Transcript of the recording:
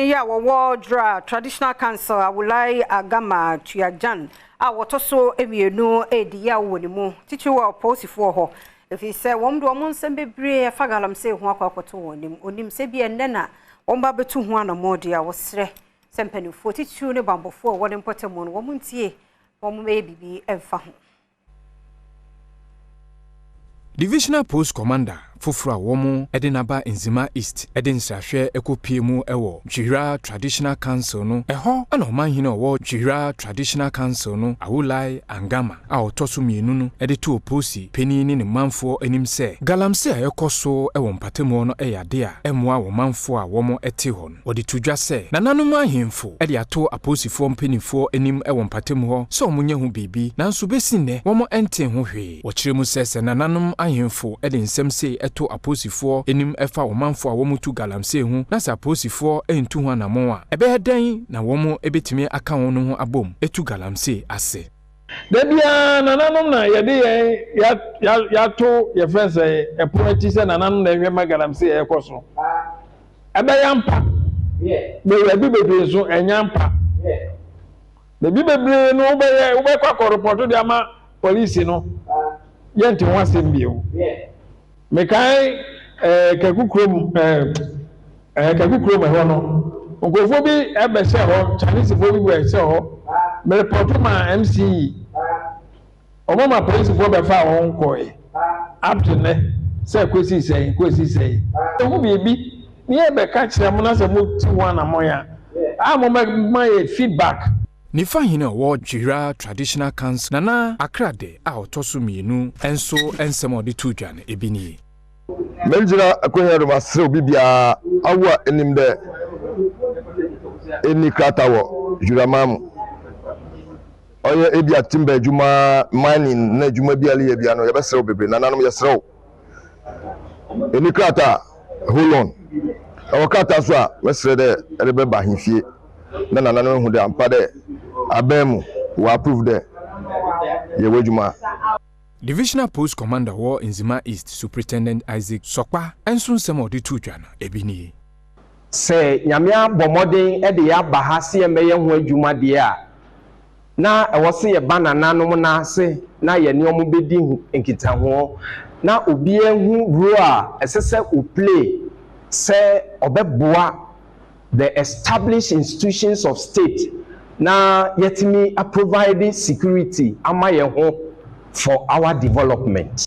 Ɔmanhene yi a wɔwɔ Dra Traditional Council, Awulai Agama Tuagyan a wɔtɔ so mmienu, redi yaw wɔ ne mu, titiriw wɔ apolisifoɔ hɔ, ɛfiri sɛ wɔn de wɔn nsɛm bebree ɛfa galamsey ho akɔ akɔto wɔn anim. Onim sɛ bi ɛnnɛ na wɔn ba bɛtu ho anammɔn deɛ a, wɔsrɛ sɛ mpanimfoɔ titiriw ne bambɔfoɔ a wɔne mpɔtam no, wɔn ntie wɔn bɛyɛ biribi ɛmfa ho. Divisional Post Commander foforɔ a wɔn de n'aba Nzema East de nsrahwɛ kɔpie mu wɔ Gwira Traditional Council no, ɛhɔ na ɔmanhene a ɔwɔ Gwira Traditional Council no, Awulai Angama a ɔtɔ so mmienu no, de too polisi panin ne ne manfoɔ anim sɛ galamsey a ɛkɔ so wɔ mpatamu no yɛ ade a ɛmmoa wɔn manfoɔ a wɔn te hɔ no. Wɔde to dwa sɛ nananom ahemfo de ato apolisifoɔ mpanimfoɔ anim wɔ mpatamu hɔ sɛ wɔnyɛ ho biribi, nanso bɛsi nnɛ wɔn ntee ho hwee. Wɔkyerɛ mu sɛ nananom ahemfo de nsɛm sei to apolisifoɔ anim fa ɔmanfoɔ a wɔtu galamsey ho na sɛ apolisifoɔ ntu ho anammɔn a, ɛbɛyɛ dɛn na wɔn bɛtumi aka wɔn ho abom atu galamsey ase? Da biara nananom na yɛde yɛn yɛato yɛfrɛ sɛ ɛpono akyi sɛ nananom na ɛhwɛ ma galamsey a ɛkɔ so. Ɛbɛyɛ ampa. Baabi bebree nso ɛnyɛ ampa. Baabi bebree no wobɛyɛ wobɛkɔ akɔ de ama polisi no, yɛnte ho asɛm bio. Mekae Kaku kurom, ɛɛ ɛɛ Kaku kurom ɛhɔ no, nkurɔfoɔ bi ɛbɛhyɛ hɔ, Chinesefoɔ bi bɛhyɛ hɔ. Merepɔto ma MCE, wɔn ma polisifoɔ bɛfa wɔn kɔɛ. Up to nnɛ sɛ kɔsi sɛn kɔsi sɛn ehu biribi ne yɛ bɛka kyerɛ mo na sɛ mo ti ho anammɔn a mo bɛma yɛ feedback. Nifa hene a ɔwɔ Gwira Traditional Council, Nana Akrade a ɔtɔ so mmienu nso, nsɛm a ɔde to dwa no ebi nie. Mɛgyina akonnwa do masrɛ obi biara awo a anim dɛ ɛnni krataa wɔ Dwuraman mu, ɔyɛ ebi a timber adwuma, mining na adwuma bi a leyɛ bia no, yɛbɛsrɛ wo bebree. Nananom, yɛsrɛ wo, ɛni krataa, hold on. Ɛwɔ krataa so a, mɛsrɛ dɛ ɛde bɛba ahemfie na nananom ehu dɛ ampa dɛ aban mu wɔ approve dɛ yɛwɔ adwuma. Divisional Post Commander wɔ Nzema East, Superintendent Isaac Sɔkpa nso, nsɛm a ɔde to dwa no ebi nie. Sɛ Nyame abɔ mmɔden de yɛ aba ha sɛ yɛmmɛyɛ ho adwuma deɛ a, na ɛwɔ sɛ yɛba nananom no ase na yɛne ɔmo bɛdi nkitahoɔ na obiara hu role a ɛsɛ sɛ ɔplay sɛ ɔbɛboa the established institutions of state na yɛtumi aprovide security ama yɛn ho for our development.